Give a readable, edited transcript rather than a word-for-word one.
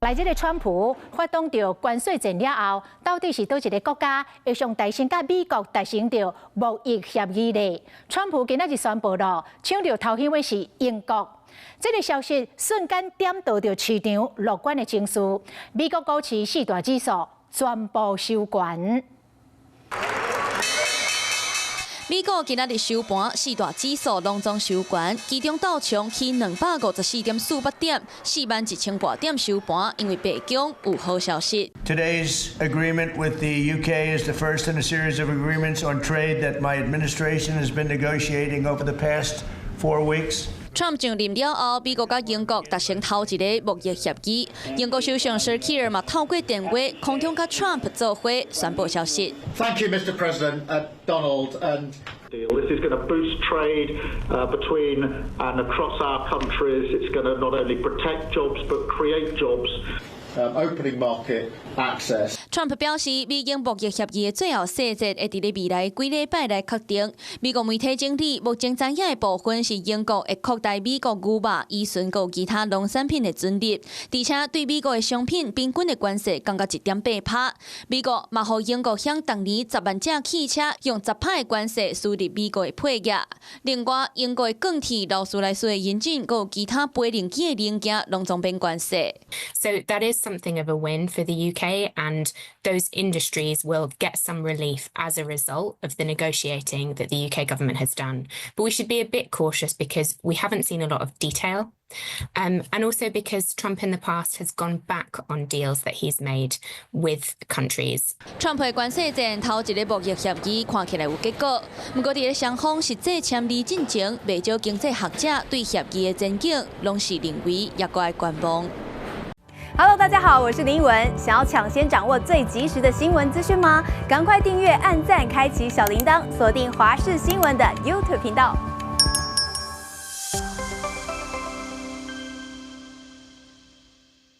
來這个川普發動著關稅戰了後，到底是佗一个國家會上代先佮美國達成著貿易協議咧？川普今仔日宣布咯，搶著頭先位是英國。這个消息瞬間點著著市場樂觀的情緒，美國股市四大指數全部收懸。美股今仔日收盤，四大指數攏總收懸，其中道瓊起254.48點，41,000外點收盤，因為白宮有好消息。 Today's agreement with the UK is the first in a series of agreements on trade that my administration has been negotiating over the past 4 weeks. Trump 上任了後，美國佮英國達成頭一個貿易協議。英國首相 Sir Keir 嘛透過電話空中佮 Trump 做伙宣布消息。 Thank you, Mr. President, Donald, and This is going to boost trade between and across our countries. It's going to not only protect jobs but create jobs. Opening market access. Trump 表示，美英貿易協議的最後細節會佇咧未來幾禮拜來確定。美國媒體整理，目前知影的部分是英國會擴大美國牛肉、魚筍佮其他農產品的准入，而且對美國的商品平均的關稅降到1.8趴。美國嘛予英國響逐年10萬架汽車用10趴的關稅輸入美國的配額。另外，英國的鋼鐵、勞斯萊斯的引擎，佮其他飛行機的零件，攏總免關稅。 So that is something of a win for the UK, and those industries will get some relief as a result of the negotiating that the UK government has done. But we should be a bit cautious because we haven't seen a lot of detail. And also because Trump in the past has gone back on deals that he's made with countries. Trump 的關稅戰頭一个貿易協議看起來有結果，毋過佇咧雙方實際簽字進前，袂少經濟學者對協議的前景攏是認為猶閣愛觀望。 Hello，大家好，我是林文。想要搶先掌握最及時的新聞資訊嗎？趕快訂閱、按讚、開啟小鈴鐺，鎖定華視新聞的 YouTube 頻道。